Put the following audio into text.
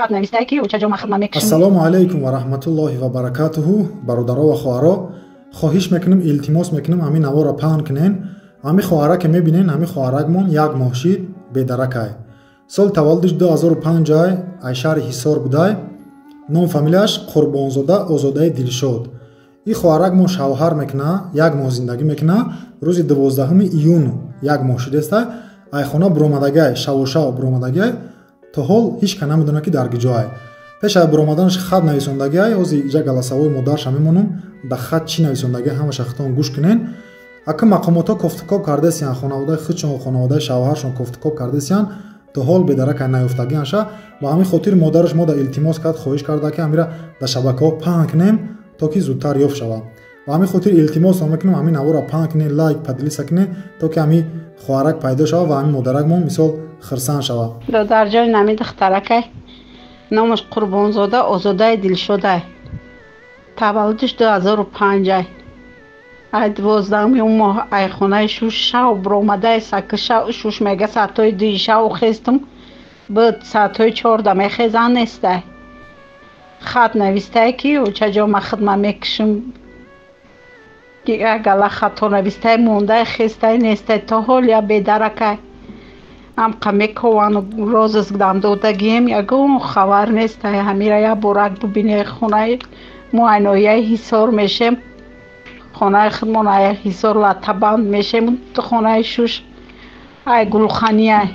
Хат навистае, ки очаҷон, ман хидмат мекушам. Ассалому алайкум ва раҳматуллоҳи ва баракатуҳу. Бародаро ва хоҳаро, хоҳиш мекунем, илтимос мекунем, ҳамин наворро паҳн кунен. Ҳамин хоҳараке мебинен, ҳамин хоҳаракмон як моҳ шид бедаракай. Соли таваллудиш 2005 ай, ай шаҳри Ҳисор будай. Ном фамилияш Қурбонзода Озодаи Дилшод. Ин хоҳаракмон шавҳар мекуна, як моҳ зиндагӣ мекуна. Рӯзи 12 июн як моҳ шидестай ай хона буромадагай, шавошав буромадагай. То ҳол ҳеҷ ка намедонад, ки дар куҷоай. Пеш аз буромаданаш хат нависондагиай. Ҳозир иҷа голосовой модарша мемонам. Дар хат чӣ нависондагиай, ҳамаша хитон гӯш кунен. Ака, мақомотҳо кофтукоб кардесиян, хонаводаи худшон, хонаводаи шавҳаршон кофтукоб кардесиян, то ҳол бедаракай наёфтагианша. Ба ҳамин хотир модараш мода илтимос кард, хоҳиш карда, ки ҳамира дар шабакаҳо паҳн кунем, то ки зудтар ёфт шавад. Ба ҳамин хотир илтимос мекунем, ҳамин наворро паҳн кунем, лайк, поделиться кунем, то ки ҳамин хоҳарак пайдо шавад ва ҳамин модаракмон мисол хирсанд шавад. Додарҷони, нами духтаракай номаш Қурбонзода Озодаи Дилшодай, таваллудиш 2005-ай. Ай 12-уми моҳ ай хонаи шуш шав буромадай. Саки шав шуш мега, саатҳои 2-и шав хестум буд, саатҳои 4-да мехезан, нестай. Хат навистае, ки очаҷон, ман хидмат мекушам. Як гала хато навистай, мондай, хестай, нестай. То ҳол я бедаракай. Ҳамқа мековану розыск дам додагием, ягон хабар нестай. Ҳамира як борак бубине. Хонаи мо ай ноҳияи Ҳисор мешем, хонаи худмон ай Ҳисор латтабанд мешем, хонаи шуш ай Гулханиай.